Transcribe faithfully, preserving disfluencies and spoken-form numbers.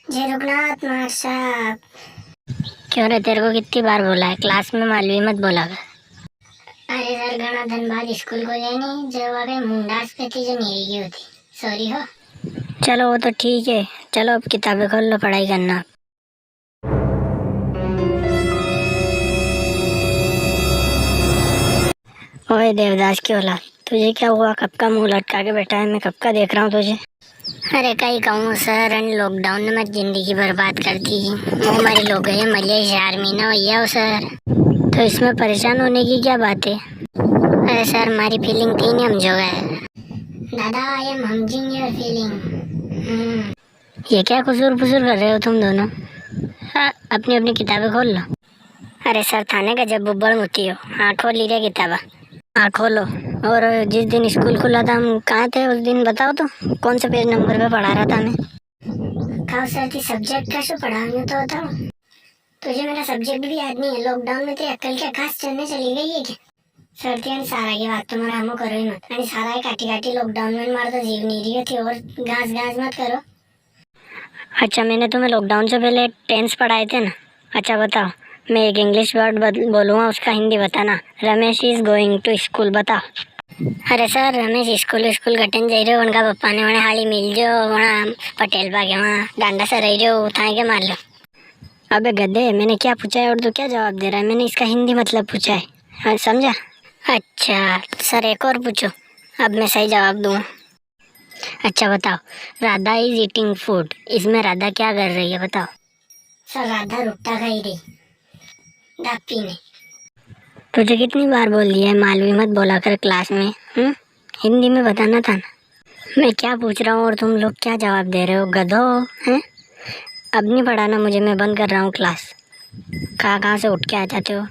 जय रुगनाथ मार साहब। क्यों रे, तेरे को कितनी बार बोला है, क्लास में मालवी मत बोला कर। अरे सर, घणा दिन बाद स्कूल खुले नी, जब आगे मुंडास पे थी जो नी रही होती। सॉरी हो। चलो, वो तो ठीक है। चलो, अब किताबें खोल लो, पढ़ाई करना। ओए देवदास की औलाद, तुझे क्या हुआ? कब का मुंह लटका के बैठा है? मैं कब का देख रहा हूँ तुझे। अरे, कई कहूँ सर, अन लॉकडाउन ने मारी जिंदगी बर्बाद कर दी। वो मारी लुगाई मल्या ही चार महीना हो गया हो सर, तो इसमें परेशान होने की क्या बात है? अरे सर, मारी फीलिंग थी नी, हम जो है। दादा, I am समझिंग योर फीलिंग। हम्म। ये क्या खुसुर फुसुर कर रहे हो तुम दोनों? हाँ, अपनी अपनी किताबें खोल लो। अरे सर, थाने का जब बुब्बड़ मुती हो। हाँ, खोल ली रे किताबा। हाँ, खोलो। और जिस दिन स्कूल खुला था, हम कहाँ थे उस दिन, बताओ तो, कौन से पेज नंबर पे पढ़ा रहा था हमें? खाओ सर, थी सब्जेक्ट का शू पढ़ाओ, यूं तो बताओ। तुझे मेरा सब्जेक्ट भी याद नहीं है। लॉकडाउन में तेरी अक्ल क्या घास चरने चली गई है क्या? सर, थी अन सारा की बात तो मारे हमो करो ही मत। अन सारा ही काटी काटी लॉकडाउन में मार तो जीव नहीं रही थी, और घास घास मत करो। अच्छा, मैंने तुम्हें लॉकडाउन से पहले टेंस पढ़ाए थे ना? अच्छा बताओ, मैं एक इंग्लिश वर्ड बद-, बोलूँगा, उसका हिंदी बताना। Ramesh is going to school, बताओ। अरे सर, रमेश स्कूल, स्कूल कटे नी जाई रह्यो, उनका पप्पा ने उन्हें हाली मिल जो, वहाँ पटेल बा के वहाँ डांडा सराई रह्यो, उठाए के मार लो। अबे गधे, मैंने क्या पूछा है और तू क्या जवाब दे रहा है? मैंने इसका हिंदी मतलब पूछा है, हाँ, समझा? अच्छा सर, एक और पूछो, अब मैं सही जवाब दूंगा। अच्छा बताओ, राधा is eating food, इसमें राधा क्या कर रही है, बताओ। सर, राधा रुट्टा खाई रही, दापी ने। तुझे कितनी बार बोल दिया है, मालवी मत बोला कर क्लास में, हम्म? हिंदी में बताना था ना। मैं क्या पूछ रहा हूँ और तुम लोग क्या जवाब दे रहे हो, गधो, हैं? अब नहीं पढ़ाना मुझे, मैं बंद कर रहा हूँ क्लास। कहाँ कहाँ से उठ के आ जाते हो।